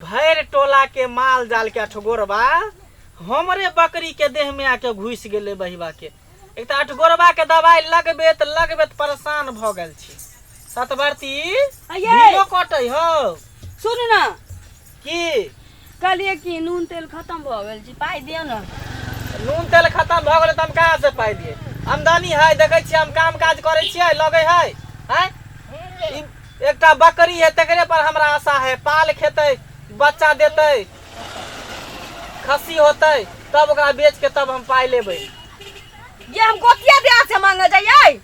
भरि टोला के माल जाल के अठगोरबा हमरे बकरी के देह में आके घुसि गेलै बहिबा के। एक तऽ अठगोरबा के दवाई लगबैत लगबैत परेशान भऽ गेल छी। सतबरती अये। बिलो कटै हौ। सुनू ने। की? कहलियै कि नून तेल खतम भऽ गेल छै, पाइ दियौ ने। नून तेल खतम भऽ गेलै तऽ हम कहाँ से पाइ दियै? आमदनी है, देखै छियै हम काम काज करै छियै, लगै है आँय? ई एकटा बकरी है तकरे पर हमरा आशा है, पाल खेतै, बच्चा देतै, खस्सी होतै, तब ओकरा बेच के तब हम पाइ लेबै। ये हम गोतिया दिया से मांगे जाइए?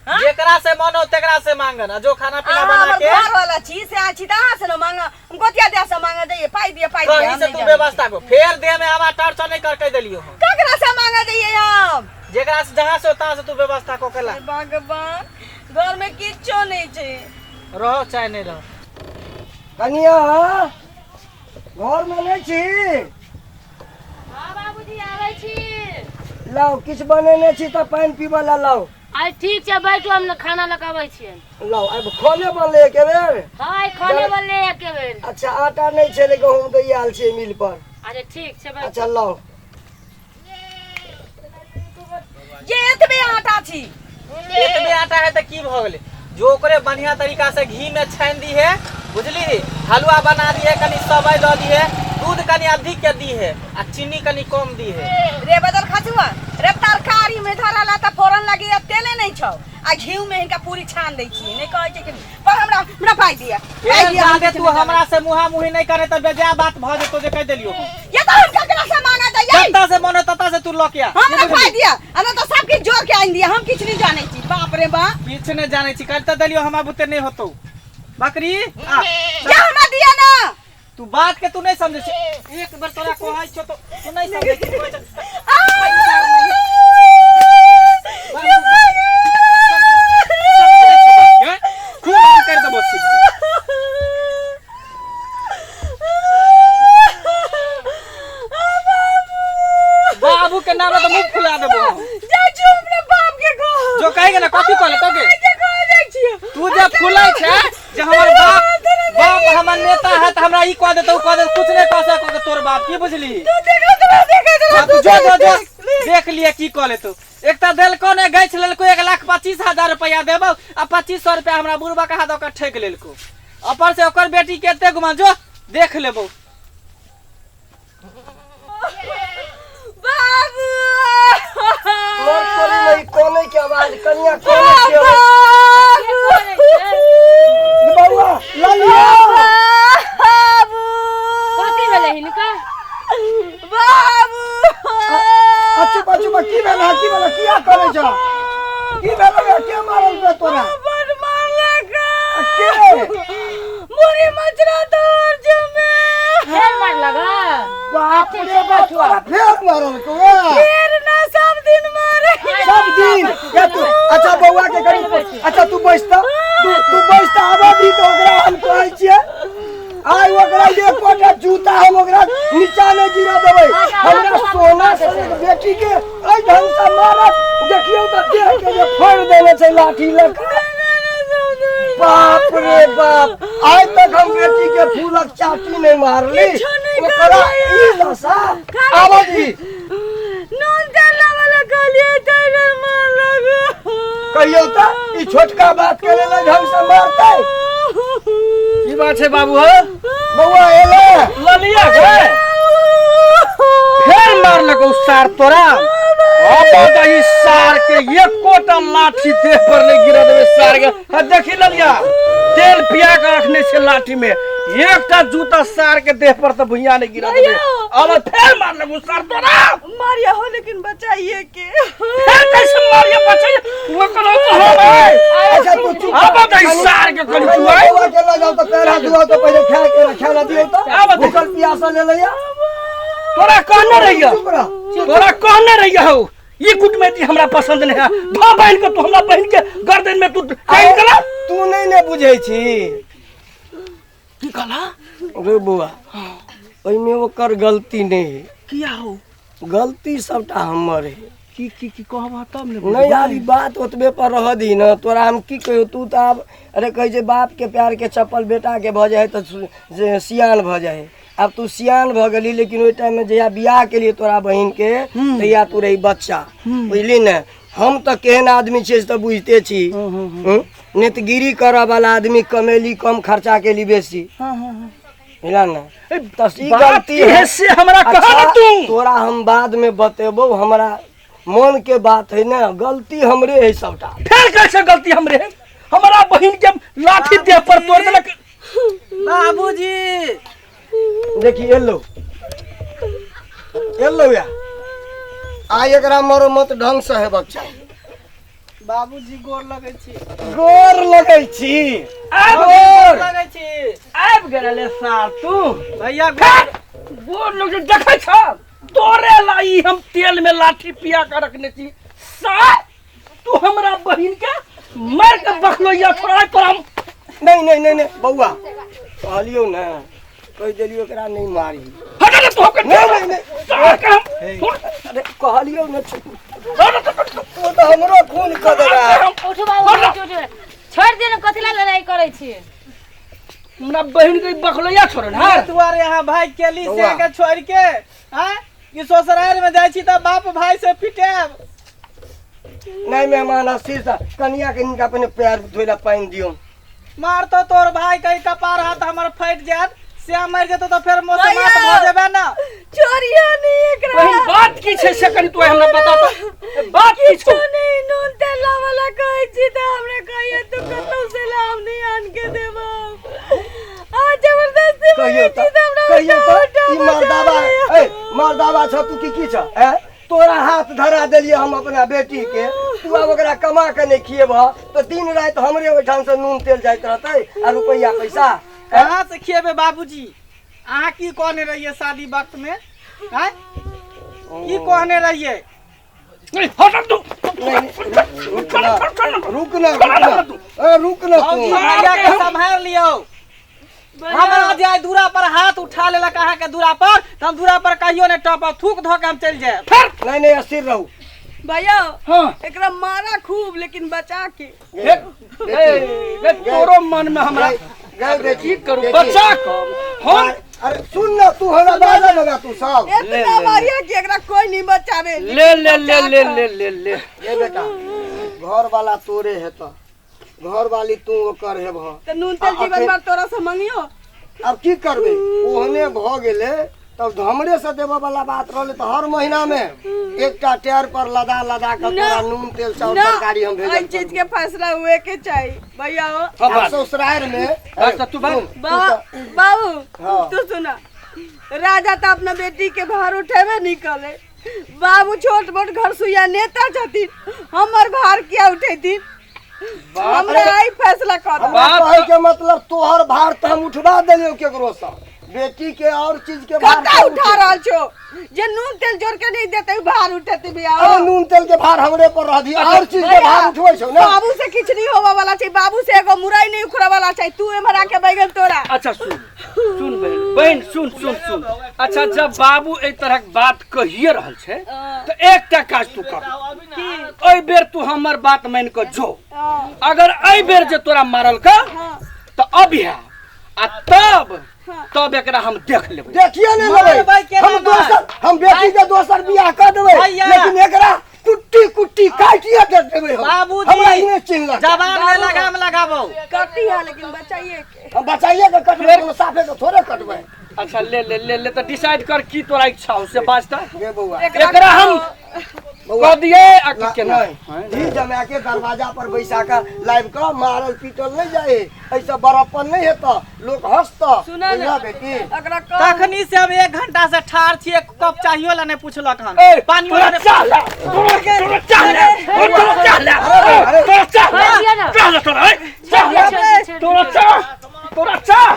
हाँ? जेकरा से मन हो तेकरा से मांगन, आ जो खाना पीना अहाँ बना हमर के घर वाला छी से आछी त अहाँ से न मांग, हम गोतिया दिया से मांगे जाइए, पाइ दिए, पाइ दिए, कहीं हम से नहीं तू जानै। व्यवस्था को फेर देह में हमरा टॉर्चर नहीं कर के देलियो हम। ककरा से मांगे जाइए हम? जेकरा से जहाँ से हो तहाँ से तू व्यवस्था को के ला। हे भगवान, घर में किछो नहीं छै। रहो चाहे नहीं रहो। कनिया घर में नहीं छी? हाँ बाबूजी आबै छी। लाओ किछु बनेने छी तऽ पानि पीबऽ लए लाओ। आइ ठीक छै, बैठू, हम खाना लऽ कऽ आबै छियै। लाओ, आइ खाने बनलै एके बेर? हाँ आइ खाने बनलै एके बेर। अच्छा आटा नहीं छलै, गहूम दै आयल छियै मिल पर। अच्छा ठीक छै, बैठू। अच्छा लाओ। ये एतबे आटा छी। एतबे आटा है तऽ की भऽ गेलै? जो ओकरे बढ़िया तरीका से घी में छानि दी है, बुझली, हलवा बना दी है, कनी सवई दऽ दी है, दूध कनी अधिक के दी है आ चीनी कनी कम दी है। रे बदल खसुआ रे, तरकारी में धरल त फोरन लगी तेले नहीं छौ, आ घी में हिनका पूरी छान दै छी, नहीं कहै छै कि पर हमरा हमरा पाइ दिया, पाइ फेर दिया, हम जादे किछु तू नहि जानै। हमरा से मुहा मुही नहीं करे तऽ बेजाय बात भऽ जेतौ, जे कहि देलियौ। ये तो हम ककरा से मांगा जाइए? जत्ता से मन हो तत्ता से तू लऽ के आ। हमरा पाइ दिया, आ नहीं तो सब किछु जोड़ के आनि दिया, हम किछु नहीं जानै छी। बाप रे बाप, किछु नहीं जानै छी, कहि तऽ देलियौ हमरा बुते नहीं होतौ। बकरी आ ये हमरा दिया ना। तू बात के तू नहीं समझै छी, एक बेर तोरा कहै छियौ तो तू नहीं समझै छी, कहै छै, समझै छी बात के? खूब हम कर देबो सीधे। बाबू के नाम तो मुंह फुला देबो हम। जाइ छियौ अपना बाप के कह। जो कहेगा ना कथी कहले तो के? के कह जाइ छियौ। तू जे फुलै छै जे हमर बाप, बाप हमर नेता है तऽ हमरा ई कह देतौ, कह देतौ, कुछ नहीं कह सको तोर बाप, की बुझली? तू देखो तोरा, देखो तोरा, हाँ, तू जो जो जो देख। देख लिए की कह लेतौ। एक तऽ देलको ने गैछ लेलको 1,25,000 रुपया देबौ आ 2500 रुपया हमरा बुढ़बा के हाथ ओकर ठकि लेलको। ऊपर से ओकर बेटी के एते गुमान, जो देख लेबौ। बाबू मर तोरी नहीं कोने के आवाज, कनिया कोने के आवाज। बउआ ललिया। बाबू कथी भेलै हिनका? बाबू अच्छा चुप, की भेल? की भेल? किया करै छ? की भेल? के मारल बे तोरा? बड़ मारलक। के? मुरी मचरा तोर जमे। फेर मारलक? बाप रे बाप, तोरा फेर मारल को? फेर ना, सब दिन मारे। सब दिन या तू? अच्छा बउआ के कनी, अच्छा तू बैस त, तू बैस त, आबऽ दी त ओकरा हम कहै छियै। आइ ओकरा एकोटा जूता हम ओकरा नीचा नहि गिरा देबै। हमरा सोना सनक बेटी के एहि ढंग से मारत? देखियौ तऽ देह के जे फोड़ि देने छै लाठी लऽ कऽ। बाप रे बाप, आइ तक हम बेटी के फूलक चाटी नहि मारली, ओकरा ई दशा। आबऽ दी। नून तेल लाबऽ कहलियै तै बेर मारलक। कहियौ तऽ ई छोटका बात के लेल एहि ढंग से मारतै? की बात छै बाबू? हो बौआ एलै ललिया के फेर मारलक उ सार तोरा? अब तऽ ई सार के एकोटा लाठी देह पर नहि गिरा देबै सार के। आ देखी ललिया, तेल पिया के रखने छै लाठी में, एकटा जूता सार के देह पर तऽ भुइया नहि गिरा देबै। अब फेर मारलक उ सार तोरा? मारिया हो लेकिन बचाइए के। फेर कैसे मारिया बचाइए ओकरो तो हम अच्छा तू चुप। अब तऽ ई सार के कनि तू आइ बौआ के लऽ जाउ तऽ पैर हाथ धुआउ तऽ पहिले खाय के खाय ला दियौ तऽ। आब दे। भूखल पियासल एलैया। तोरा कहने रहियो, चुप रह। तोरा कहने रहियो हौ, ई कुटमैती हमरा पसंद नहीं है। धो बहन के, तू हमरा बहन के गर्दन में तू टाइम कला। तू नहीं ने बुझै छी। की कहला रे बौआ? ओहिमे ओकर गलती नहीं है। किया हो? गलती सबटा हमर है। की की की कहबह तब ने। नहीं यार, ई बात ओतबे पर रह दी न। तोरा हम की कहियौ, तू तऽ आब अरे कहै छै बाप के प्यार के चप्पल बेटा के भऽ जाइ है तऽ जे सियान भऽ जाइ है। आब तू सियान भऽ गेली, लेकिन ओहि टाइम में जहिया बियाह के लिए तोरा बहिन के, तहिया तू रही बच्चा, बुझली ने? हम तऽ केहन आदमी छियै से तऽ बुझिते छी। नेतगिरी करऽ वाला आदमी, कमेली कम, खर्चा केली बेसी, बुझला ने? तऽ ई बात गलती की है है से हमरा कह अच्छा, ने तू। तोरा हम बाद में बतेबौ, हमरा मन के बात है ने, गलती हमरे है सबटा। फेर कैसे गलती हमरे है? हमरा बहिन के लाठी देह पर तोड़ देलक। बाबूजी। देखी, एलो एलो या आ एकरा मरम्मत ढंग से हेबाक चाही। बाबूजी, गोर लगै छी। गोर लगै छी। आबि गोर लगै छी। आबि गेल सार तू। भैया, गोर। गोर लोग जे देखै छ, तोरे ला ई हम तेल में लाठी पिया के रखने छी। सार तू हमरा बहिन के मार के बखलोइया छोड़ाय पर हम नहीं नहीं नहीं नहीं बौआ, कहलियौ ने, कहि देलियौ एकरा नहीं मारी। हट रे तू के। नहीं नहीं नहीं। सार के हम अरे कहलियौ ने, तू तऽ हमरो खून कऽ देबे। उठू बाबू, उठू, उठू। छोड़ि दियौ ने, कथी ला लड़ाई करै छी? हमरा बहिन के बखलोइया छोड़न है है दुआरे यहाँ भाई केली से बौआ। के छोड़ के हैं कि ससुराल में जाइ छी तऽ बाप भाई से पिटायब। नहीं मेहमान, अस्थिर से कनिया के हिनका पहिने पैर धोइ ला पानि दियौ। मारतो तोर भाई, कहीं कपार हाथ हमर फटि जायत से, मरि जेतो तऽ फेर मोसे भैया। मात भऽ जेबे ने। चोरिया नहीं एकरा। बहिन, बात की छै से कनि तू हमरा बता त, बात की छौ? किछो नहीं, नून तेल लावला कहै छी तऽ हमरा कहैया तू कतौ से लाव नहीं आन के देबो, आ जबरदस्ती कहियो मांगै तऽ छी तऽ हमरा कहियो उठा तऽ उठा ई मर्दाबा बजाबैया। ए मर्दाबा छ तू की की छ? ए तोरा हाथ धरा देलियै हम अपना बेटी के, तू आब ओकरा कमा के नहि खिएबह तऽ दिन राति हमरे ओहिठाम से नून तेल जाइत रहतै आ रुपैआ पैसा? कहाँ से खिएबै बाबूजी? अहाँ की कहने रहियै शादी वक्त में? हैं, की कहने रहियै? नहीं, हट तू। रुक ना, रुक ना, रुक ना, ए रुक ना भौजी, तू। भैया के सम्हार लियौ। हमरा जे आइ दूरा पर हाथ उठा लेलक अहाँके दूरा पर, तऽ हम दूरा पर कहियो नहि टपब, थूक धऽ के हम चलि जायब। नहीं नहीं, अस्थिर रहू। भैया। हाँ। एकरा मारा खूब, लेकिन बचा के। हे, हे, हे, तोरो मन में हमरा गए बेटी। की करू? बेटी। बचा कऽ हम अरे सुन ना, तू हमरा बाजा लगा तू सब। इतना मारिया कि एकरा कोई नहीं बचावे। ले ले ले ले ले ले ले। ये बेटा, घर वाला तोरे है तो घर वाली तू ओकर है भ तऽ नून तेल जीवन भर तोरा से मंगियो? आब की करबै, ओहने भऽ गेलै तब हमरे से देबऽ वाला बात रहलै तऽ हर महीना में एकटा टायर पर लदा लदा कऽ तोरा नून तेल चाउर ना, तरकारी हम एहि भेजल चीज के फैसला हुए के चाही भैया हो। हाँ, आब बात। ससुरारि में बस तऽ तू बात। सुन, बाबू। हाँ। तू सुना, राजा तो अपना बेटी के भार उठेबे नहीं कले, बाबू छोट मोट घर सुइया नेता छथिन, हमर भार किया उठेथिन? हमरा आई फैसला कर दो। हमरा कहै के मतलब तोहर भार तऽ हम उठवा देलियौ केकरो से, बेटी के और चीज के भार कत्ता के उठा रहल छो? जे नून तेल जोड़ के नहीं देते उ भार उठेते भैया। अरे नून तेल के भार हमरे पर रह दिया, और चीज के भार उठबै छौ ने। बाबू से किछ नहीं होवा वाला छै, बाबू से एगो मुरई नहीं उखड़ा वाला छै, तू एम्हर आके बैगन तोरा। अच्छा सुन सुन बहिन, बहिन सुन सुन सुन। अच्छा, जब बाबू एहि तरहक बात कहिए रहल छै तऽ एकटा काज तू कर। एहि बेर तू हमर बात मानि कऽ जो। अगर एहि बेर जे तोरा मारल का तऽ अबिहा आ तब तब एकरा हम देख लेबै। देखिए ने मारबै लेबै केना? हम दोसर, हम बेटी के दोसर बियाह कऽ देबै, भैया। लेकिन एकरा कुट्टी कुट्टी काटिए दे देबै हम। बाबूजी। हमरा ई नहि चिन्हलक। जबान में लगाम लगाबो। कटी है, लेकिन बचाइए के। हम बचाइए के कटबै, कोनो साफे के थोड़े कटबै। अच्छा ले ले ले ले, तऽ डिसाइड कर की तोरा इच्छा हो से बाजता। गे बौआ, एकरा हम बौआ कऽ दिए आ की केना? नहीं, घी जमा के दरवाजा पर बैसा के लाबि कऽ मारल पीटल नहीं जाए, ऐसे बड़प्पन नहीं हेतऽ, लोक हंसतऽ। सुना ने। बुझलह बेटी? एकरा कह। तखनी से हम 1 घंटा से ठाढ़ छी, एक कप चाहियो ला नहीं पूछलक हन। ए, पानियो तोरा ला नहि। चाह ला, तोरा तोरा चाह ला, तोरा चाह ला, अरे, तोरा चाह ला, छोड़ि दिअ ना। चाह ला तोरा, ए, चाह ला, छोड़ि दिअ, छोड़ि तोरा दिअ। चाह, तोरा चाह,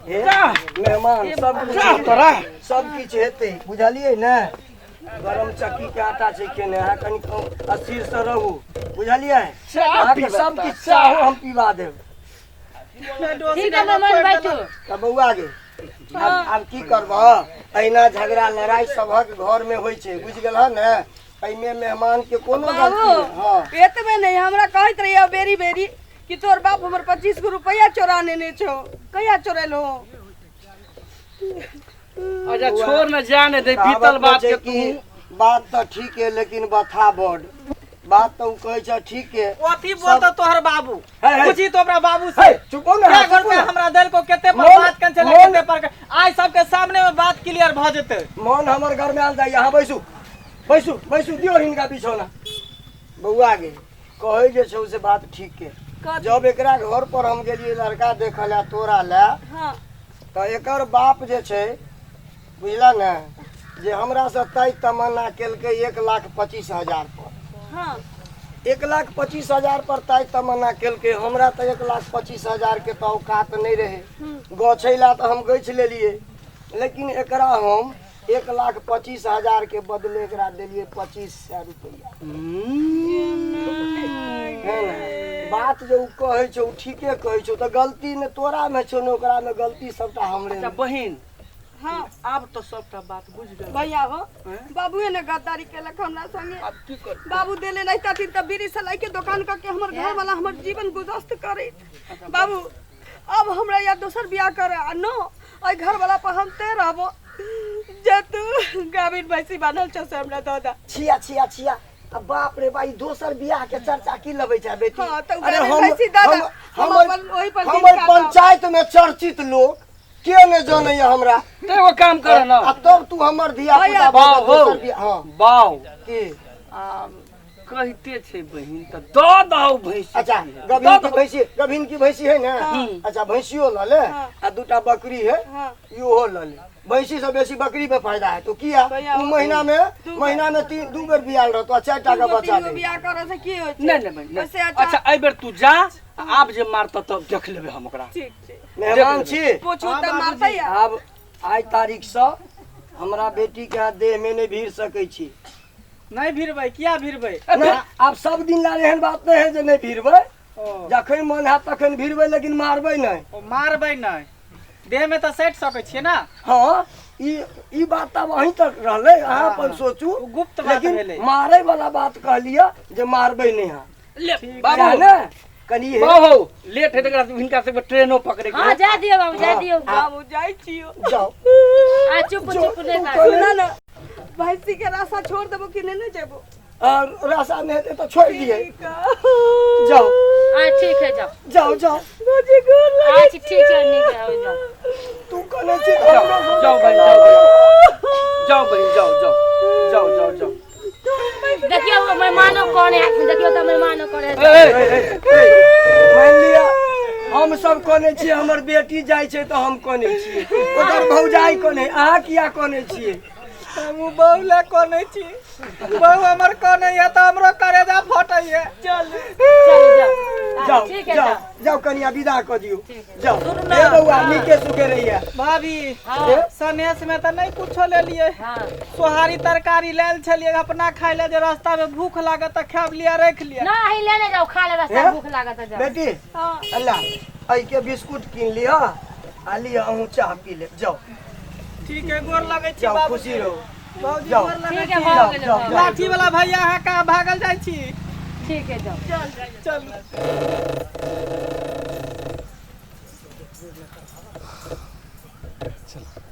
हे, चाह, मेहमान सब चाह किछु तोरा। सब किछु हेतै, बुझलियै ने? गरम चक्की के आटा छै केने, अहाँ कनि अस्थिर से रहू, बुझलियै? चाह अहाँके पीबा सब तऽ, किछु चाहो हम पीबा देब। ठीक है मेहमान, बैठू। तऽ बौआ गे, आब आब की करबह, अहिना झगड़ा लड़ाई सबहक घर में होइ छै, बुझि गेलह ने? एहिमे मेहमान के कोनो गलती बाबू। नहि। हँ। एतबे नहीं, हमरा कहैत रहिए बेरी बेरी कि तोर बाप हमर 25 गो रुपया चोरा नेने छौ। कहिया चोरेलो? अच्छा छोड़ न जाने दे बीतल कहावत बात में के छै तू कि बात तऽ ठीक है लेकिन बथा बड बात तऽ उ कहै छै ठीक है अथी बोलतो तोहर बाबू हे, हे। पूछी तो हमरा बाबू से हे चुपो ना क्या घर चुपो पे ना। हमरा देल को केते पर बात कन चला केते पर आइ सबके सामने में बात क्लियर भ जेते। मन हमर घर में आयल जाइए। अहाँ बैसू बैसू बैसू, दियौ हिनका बिछौना। बौआ गे कहै जे छौ से बात ठीक के। जब एकरा घर पर हम गेलियै लड़का देखऽ लए तोरा लए, हाँ तऽ एकर बाप जे छै बुझला ने जे हमरा से तय तमन्ना केलकै 1,25,000 पर। हाँ 1,25,000 पर तय तमन्ना केलकै। हमरा तऽ 1,25,000 के तऽ औकात नहि रहै, गछै ला तऽ हम गछि लेलियै, लेकिन एकरा हम 1,25,000 के बदले एकरा देलियै 2500 रुपैआ। है ने? बात जे उ कहै छौ उ ठीके कहै छौ, तऽ गलती ने तोरा में छौ ने ओकरा में, गलती सबटा हमरे अच्छा में। बहिन हाँ आब तो सबटा बात बुझ गेल भैया हो, बाबूए ने गद्दारी केलक हमरा संगे। आब की कर बाबू देले नहीं तथिन तऽ बीड़ी सलाई के दुकान करके हमर घर वाला हमर जीवन गुजस्त करे। बाबू अब हमरा या दोसर बियाह कर आ न एहि घर वाला पर हम ते रहबो जे तू गाभिन भैंसी बान्हल छौ से हमरा दऽ दे। छिया छिया छिया, अब बाप रे बाई दोसर बियाह के चर्चा की लबै छै बेटी? हाँ, तऽ अरे गाभिन हम भैंसी दऽ दे, हम हम हमर अपन ओहि पर दिन हमर काटब। पंचायत में चर्चित लोग के ने जनैया हमरा? तो एगो काम कर ना आ तब तू हमर धिया पुता भैया, बाउ हो दोसर बियाह। हाँ बाउ की आ कहिते छै बहिन तऽ दऽ दहो भैंसी। अच्छा दऽ गभिन की दहो। भैंसी, गभिन की भैंसी है ना? अच्छा भैंसियो लऽ ले हाँ। आ दूटा बकरी है हाँ इहो लऽ ले। भैंसी से बेसी बकरी में फायदा है तो किया भैया, उ महीना में दू महीना में 3-2 बेर बियाल रहतो आ 4 टा के दूगो बच्चा तीन गो दे। बियाह करे से की होइ छै? नहीं नहीं बहिन, नहीं। ओइसे अच्छा अच्छा एहि बेर तू जा, आब जे मारतऽ तब देख लेबै हम ओकरा। ठीक छै। मेहमान छी पूछू हाँ, तऽ बाबूजी। मारतै या। आब आइ तारीख से हमरा बेटी के देह में नहीं भीड़ सकै छी। नहीं भिड़बै, किया भिड़बै? नहीं, आब सब दिन ला एहन बात नहीं है जे नहीं भिड़बै, ओ, जखन मन हैत तखन भिड़बै, लेकिन मारबै नहीं। ओ मारबै नहीं, देह में तऽ सटि सकै छियै ना। हाँ ई बात तब अहीं तक रहलै, अहाँ अपन सोचू, ओ गुप्त बात लेकिन भेलै। मारे वाला बात कहलियै जे मारबै नहीं। हाँ ले सएह बाबू ने कनी हे। बाबू लेट हेतै एकरा हिनका सबके ट्रेनो पकड़े के हाँ जा दियौ बाबू, जा दियौ। बाबू जाइ छियौ। जाओ आ चुप जो, चुप नहीं तू काज। कहले- सुन ना भैंसी के रास्ता छोड़ देबो कि नहीं ने जेबो? और रास्ता में हेतै तऽ छोड़ि दियै। ठीक है। जाओ आ ठीक है जाओ जाओ जाओ। भौजी गोर लगै अच्छा ठीक है नीक है हो जाओ। तू कहने छी तऽ हमरो जाओ जाओ बहिन, जाओ बहिन, जाओ बहिन, जाओ जाओ जाओ जाओ जाओ। देखियौ मेहमानो कौन है, देखियौ तऽ मेहमानो कौन है। ए, ए, ए, ए, मानि लिअ हम सब कहने छियै हमर बेटी जाइ छै तऽ हम कहने छियै, ओकर भौजाइ कहने, अहाँ किया कहने छियै? हम बहू लए कहने छी, बहू हमर कहने यऽ तऽ हमरो करेजा फटैया। चल चलू जाओ। जाओ ठीक है जाओ जाओ। जाओ कनिया विदा कऽ दियौ। जाओ सुनू ना। हे बौआ नीके सुखे रहिया। भाभी हाँ सनेस में तऽ नहीं कुछो लेलियै, हाँ सोहारी तरकारी लेल छलियै अपना खाय ले, जे रास्ता में भूख लागत तऽ खायब लिअ राखि लिअ। ना ही लेने जाओ, खा ले रास्ता हे? भूख लागत है जाओ। बेटी हाँ अल्लाह एहिके बिस्कुट कीन लिअ आ लिअ अहूँ चाह पी लेब। जाओ ठीक है गोर लगै छी जाओ बाबू। खुशी रहू। बाबूजी जाओ। गोर लगै ठीक है छी। भऽ जाओ, गेलै जाओ, भऽ गेलै। लाठी वाला भैया अहाँ कहाँ भागल जाइ छी? ठीक है जाओ। चलू।